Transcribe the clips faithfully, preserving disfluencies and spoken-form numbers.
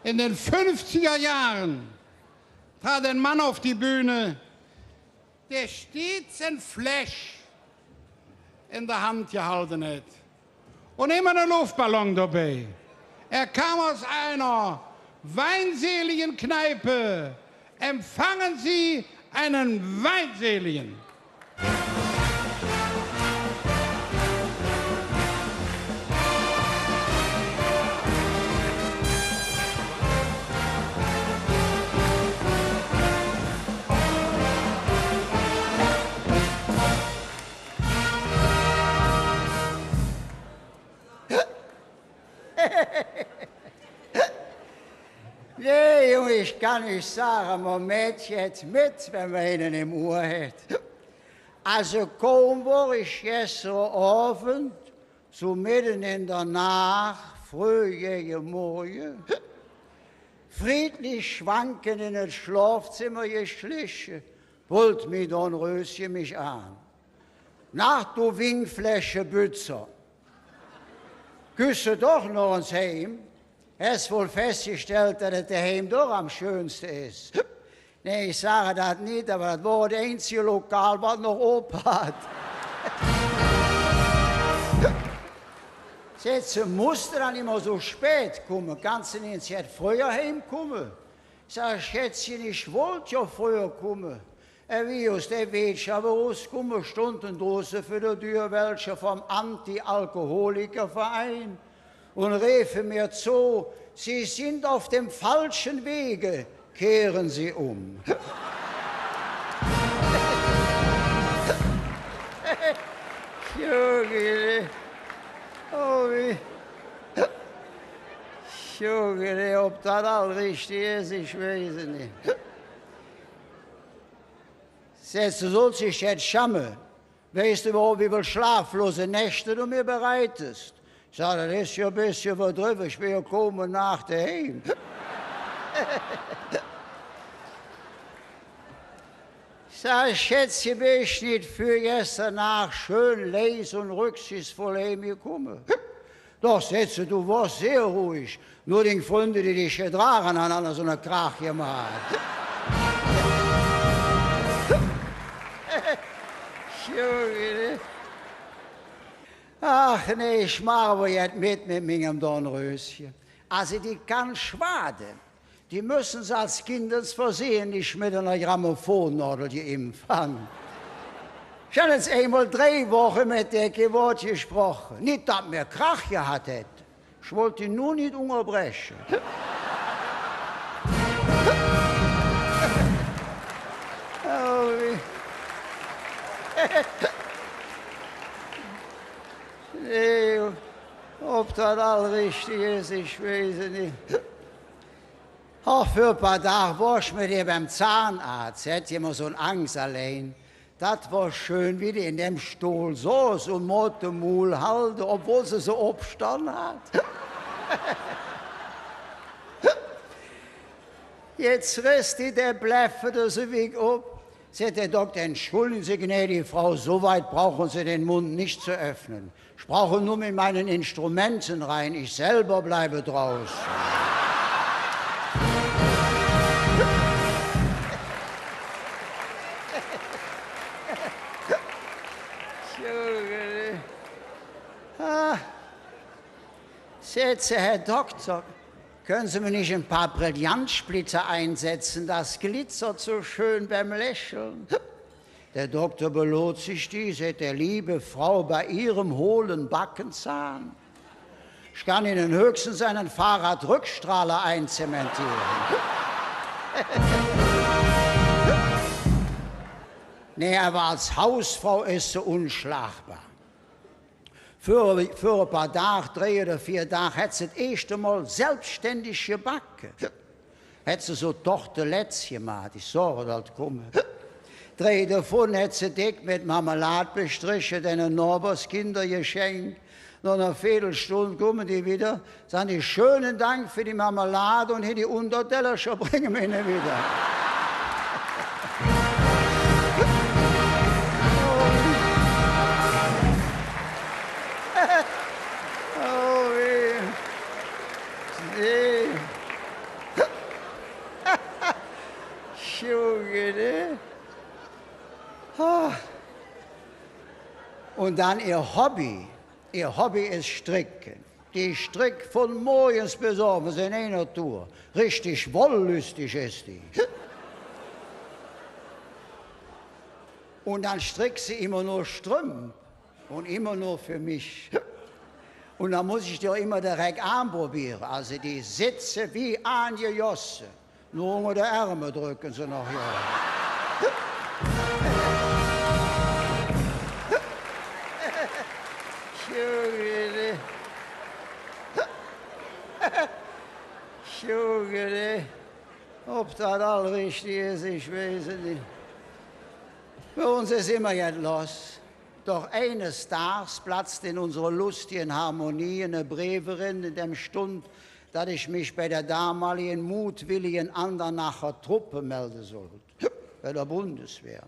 In den fünfziger Jahren trat ein Mann auf die Bühne, der stets ein Fläsch in der Hand gehalten hat und immer einen Luftballon dabei. Er kam aus einer weinseligen Kneipe. Empfangen Sie einen Weinseligen. Nä, Jung, ich kann üch sage, mer mäht jet met, wann mer eine em Uhr hät. Alsu kaum wor ich gester Ovend, su medden en der Naach, fröh gäge Morge, friedlich schwankend en et Schlofzemmer geschliche, brüllt mi Dornrösche mich aan: „Na, do Wingfläschebützer! Küss do doch noch ens heim? Häs wall festgestallt, dat et doheim doch am schönste es.“ Nä, ich sage dat nit, ävver dat wor et einzige Lokal, wat noch op hatt. Säht se: „Muss de dann immer su spät kumme? Kanns de nit jet fröher heimkumme?“ Sag ich: „Schätzche, ich wollt jo fröher kumme.“ Äh, wie us dä Weetsche ävver eruskumme, stundte drauße vür der Dür welche vum Anti-Alkoholiker-Verein un refe mir zo: „Sie sind auf dem falschen Wege, kehren Sie um.“ Jung, oh, wie, Jung, ov dat all richtig es, ich weiß et nit. Säht se: „Solls dich jetz schamme. Weiß de üvverhaup, wie vill schlaflose Nächte do mir bereitest?“ Sag: „Dat es jo e bessche üvverdrevve, ich ben jo kaum en Naach doheim.“ Sag ich: „Schätzche, bes de nit vürgester Naach schön leis un rücksichtsvoll heimgekumme?“ „Doch“, säht se, „do wors sehr ruhig. Nor ding Fründe, die dich gedrage han, han su ene Krach gemaht.“ Jung, ne? Ach nä, ich maach ävver jet met, met mingem Dornrösche. Alsu, die kann schwade. Die müsse se als Kind ens versehentlich met ener Grammophonnodel geimpf han. Ich han ens eimol drei Woche met der kei Wood gesproche. Nit, dat mer Krach gehatt hätt. Ich wollt die nor nit ungerbreche. Oh, wie. Nä, ov dat all richtig es, ich weiß et nit. Ach, vür e paar Dag wor ich met ehr beim Zahnarzt. Hät die immer su en Angs allein. Dat wor schön, wie die en däm Stohl soß un moot de Muul halde, ovwohl se se opstonn hatt. Jetz ress die der Bläff do su wigg op. Säht der Dokter: „Entschuldigen Sie, gnädige Frau, so weit brauchen Sie den Mund nicht zu öffnen. Ich brauche nur mit meinen Instrumenten rein, ich selber bleibe draußen.“ Jung, ne? Ah. Säht se: „Herr Dokter, können Sie mir nicht ein paar Brillantsplitter einsetzen? Das glitzert so schön beim Lächeln.“ Der Dokter beloot sich die, säht er: „Liebe Frau, bei Ihrem hohlen Backenzahn, ich kann Ihnen höchstens einen Fahrradrückstrahler einzementieren.“ Nä, ävver als Hausfrau es se unschlagbar. Vür, vür e paar Dag, drei oder veer Dag, hät se et eeschte Mol selbstständig gebacke. Hät se su Tortelettes gemaht, ich sage et, dat kumme. Drei dovun hät se deck met Marmelad bestreche, denne Nohberskinder geschenk. Noh ener Veedelstund kumme die widder, sage: „Schönen Dank för die Marmelad“, un hee die Untertellercher bränge mer nit widder. Oh, weh. Weh. Un dann ehr Hobby, ehr Hobby es Stricke. Die strick vun morgens bes ovends en einer Tour. Richtig wollüstig es die. Un dann strick se immer nor Strümp. Un immer nor för mich. Un dann muss ich der immer direk aanprobiere. Alsu, die setze wie aangegosse. Nor unger de Ärm dröcke se noch, jo. Jungele. Jungele. Ov dat all richtig es, ich weiß et nit. Bei uns es immer jet loss. Doch eines Dags platzt en unsere lustige Harmonie ene Breef eren, en däm stundt, dat ich mich bei der damaligen mutwilligen Andernach Truppe melde sollt, bei der Bundeswehr.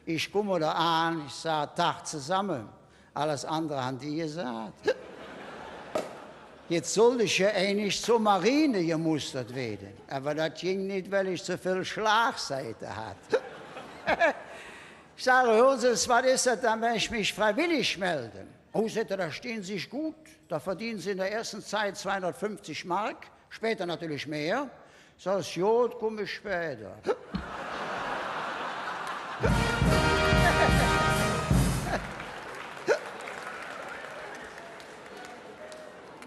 Ich kumme do aan, ich sage: „Dag zesamme.“ Alles andere han die gesaht. Jetz sollt ich jo eigentlich zor Marine gemustert weede, ävver dat ging nit, weil ich ze vill Schlagseite hatt. Ich sage: „Hören Sie, wat es dat dann, wenn ich mich freiwillig melde?“ „Oh“, säht hä, „da stehen Sie sich gut. Da verdienen Sie in der ersten Zeit zweihundertfünfzig Mark, später natürlich mehr.“ Sag ich: „God, kumme ich später.“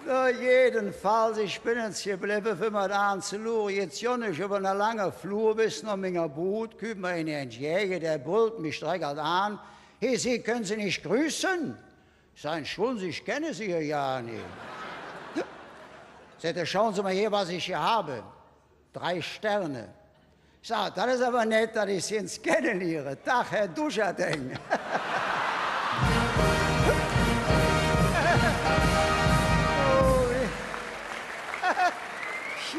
Na, jedenfalls, ich ben ens geblevve, för mer dat aanzeluure. Jetz gonn ich üvver ene lange Flur bes noh minger Bud, kütt mer einer entgäge, dä bröllt mich direk ald aan: „Hey, Sie, können Sie nicht grüßen?“ Sag ich: „Entschuldigen Sie, ich kenne Sie hier gar nicht.“ Säht hä: „Schauen Sie mal hier, was ich hier habe. Drei Sterne.“ Ich sag: „Dat es ävver nett, dat ich Sie ens kennenliere. Dag, Herr Dujardin.“ Oh,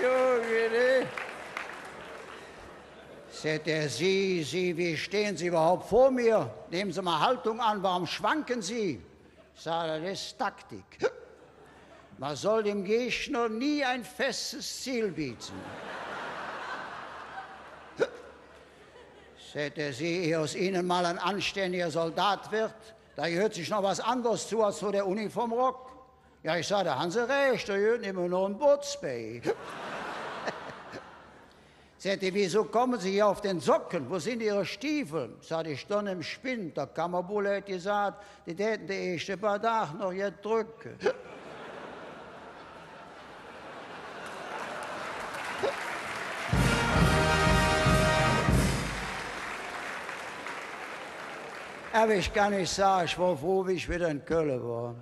Junge, ne? Säht hä: „Sie, Sie, wie stehen Sie überhaupt vor mir? Nehmen Sie mal Haltung an, warum schwanken Sie?“ Sag: „Dat es Taktik. Man soll dem Gegner nie ein festes Ziel bieten.“ Säht hä: „Sie, ehe aus Ihnen mal ein anständiger Soldat wird, da gehört sich noch was anderes zu als nur der Uniformrock.“ Jo, ich sag: „Do han Se rääch, do gehööt immer noch en Botz bei.“ Säht hä: „Wieso kommen Sie hier auf den Socken? Wo sind Ihre Stiefel?“ Sag ich: „Stonn em Spind, der Kammerbulle hät gesaht, die däten de eeschte paar Dag noch jet dröcke.“ Ävver ich kann Üch sage, ich wor fruh, wie ich widder en Kölle wor.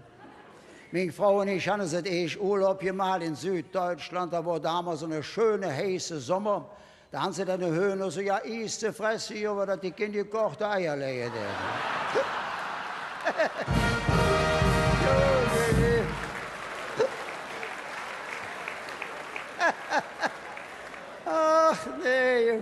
Ming Frau un ich han uns et eesch Urlaub gemaht en Süddeutschland. Do wor domols su ene schöne, heiße Sommer. Do han se dann de Höhner su jo Ies ze fresse gegovve, dat die kein gekochte Eier läge däte. Ach, nä,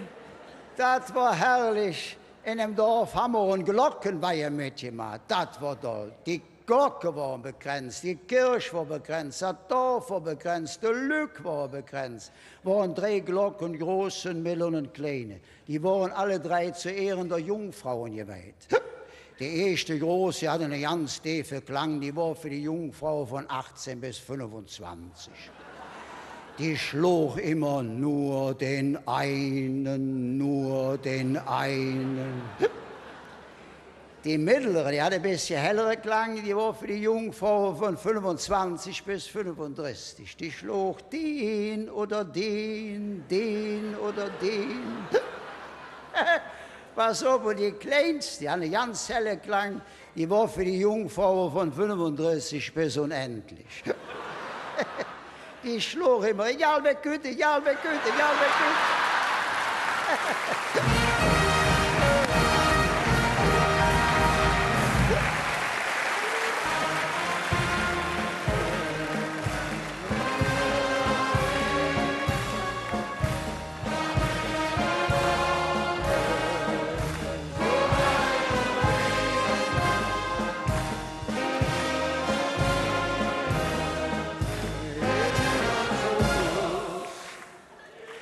dat wor herrlich. En däm Dorf han mer en Glockenweihe metgemaht. Dat wor doll. Die Glocke wore begrenz, die Kirch wor begrenz, dat Dorf wor begrenz, de Lück wore begrenz. Wore drei Glocke, große, meddel un kleine. Die wore alle drei zo Ehren der Jungfraue geweiht. Die eeschte große, die hatt ene ganz deefe Klang, die wor för die Jungfraue vun achzehn bes fünfunzwanzig. Die schlog immer: „Nur den einen, nur den einen.“ Die meddlere, die hatt e bessche hellere Klang, die wor för die Jungfraue vun fünfunzwanzig bes fünfundressig. Die schlog: „Dien oder dien, dien oder dien.“ Pass op, un die kleinste, die hatt ene ganz helle Klang, die wor för die Jungfraue vun fünfundressig bes unendlich. Die schlog immer: „Egal, wer kütt, egal, wer kütt, egal, wer kütt.“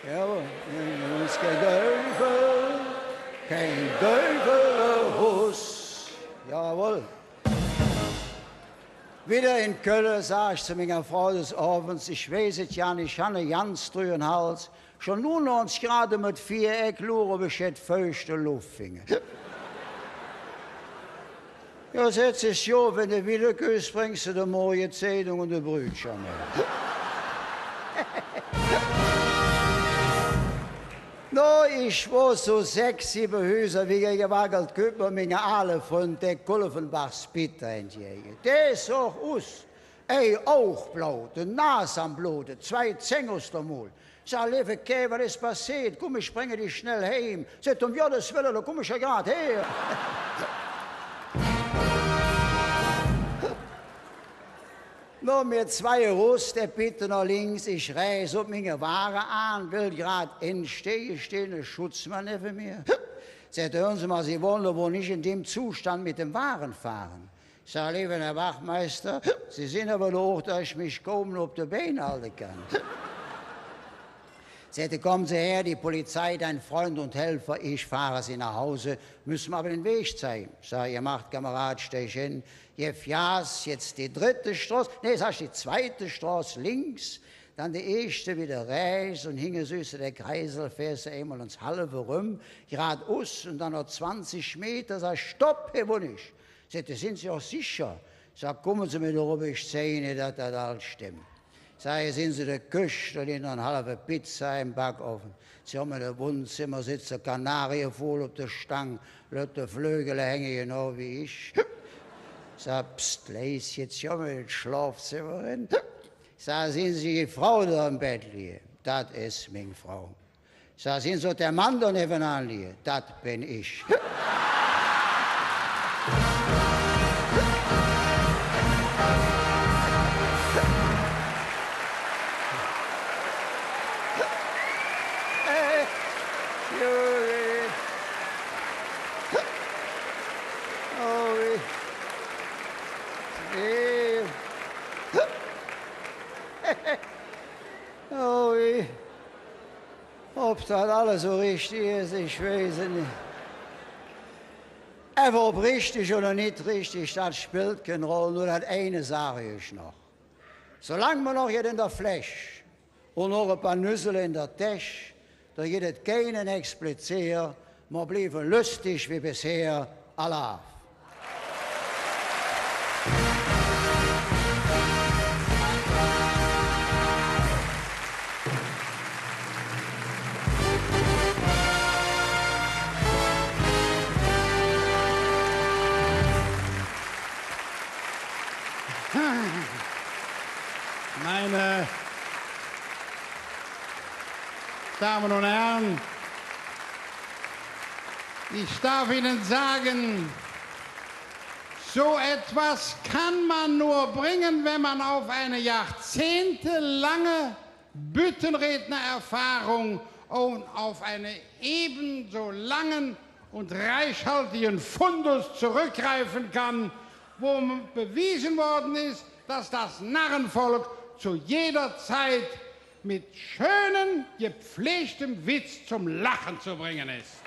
Jawohl. Kein Düüvel, kein Düüvel, Huss. Jawohl. Widder en Kölle, sag ich zo minger Frau des Ovends: „Ich weiß et jo nit, ich han ene ganz drüge Hals. Schon nor noch ens grad met Viereck luure, ov ich jet feuchte Luff finge.“ „Jo“, säht se, „es jo, wann de widder küss, brängs de de Morgezeitung un de Brütcher met.“ No, ich wor su sechs, sibbe Hüser wigger gewaggelt, kütt mer minge aale Fründ, der Kulvenbachs Pitter, entgäge. Dä soh us, Ei Aug blaut, de Nas am Blode, zwei Zäng us dem Mul. Sag: „Leeve Kääl, wat es passeet? Kumm, ich bränge dich schnell heim.“ Säht: „Öm Joddes Welle, do kumme ich jo grad her.“ No, mir zwei erus, der Pitter noh links, ich räächs, op minge Wage aan, well grad ensteige, steiht ene Schutzmann nevven mir. Säht: „Hüren Se mal, Sie wollen doch wohl nicht in dem Zustand mit dem Wagen fahren?“ Sag: „Leeve Här Wachmeister, Sie sin ävver luuch, dat ich mich kaum noch op de Bein halde kann.“ Säht hä: „Kommen Sie her, die Polizei, dein Freund und Helfer, ich fahre Sie nach Hause, müssen mir aber den Weg zeigen.“ Sag: „Gemaht, Kamerad, steig en, gevv Gas, jetz die drette Stroß, nä, sag ich, die zweite Stroß links, dann die eeschte widder räächs un hinge sühs de der Kreisel, fährs de eimol ens halv eröm, grad us un dann noch zwanzig Meter.“ Sag ich: „Stopp, hee wor ich.“ Säht hä: „Sin Se och secher?“ Sag: „Kumme Se mer doch op, ich zeige Üch, dat dat allt stemmp.“ Sag: „Hee sin se, de Köch, do litt noch en halve Pizza em Backoven. Se han em Wonnzemmer setze Kanarievugel op de Stang, lööt de Flögele hänge, genau wie ich.“ Sag: „Pst, leis, jetz kumme mer en et Schlofzemmer eren.“ Sag: „Sinn Se die Frau, die do em Bedd litt?“ „Dat es ming Frau.“ Sag: „Sinn Se och der Mann, dä do nevvenaan litt?“ „Dat ben ich.“ Oh, weh. Oh, weh. Ov dat alles su richtig es, ich weiß et nit. Ävver ov richtig oder nit richtig, dat spillt kein Roll. Nor dat eine sag ich noch. Solang mer noch jet en der Fläsch un noch e paar Nüssel en der Täsch, do gitt et keine Explizeer, mer blieve löstig wie bisher. Alaaf! Meine Damen und Herren, ich darf Ihnen sagen, so etwas kann man nur bringen, wenn man auf eine jahrzehntelange Büttenrednererfahrung und auf einen ebenso langen und reichhaltigen Fundus zurückgreifen kann, wo bewiesen worden ist, dass das Narrenvolk zu jeder Zeit mit schönem, gepflegtem Witz zum Lachen zu bringen ist.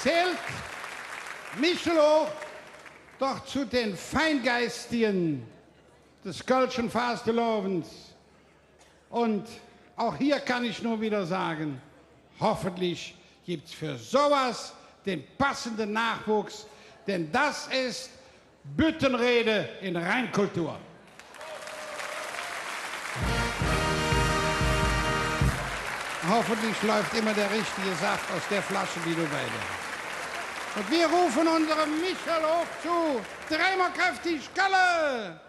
Zählt Michel Hoog doch zu den Feingeistigen des kölschen Fastelovends. Und auch hier kann ich nur wieder sagen, hoffentlich gibt's für sowas den passenden Nachwuchs, denn das ist Büttenrede in Reinkultur. Hoffentlich läuft immer der richtige Saft aus der Flasche, die du bei dir hast. Und wir rufen unserem Michel Hoog zu: Dreimol kräftig Kölle!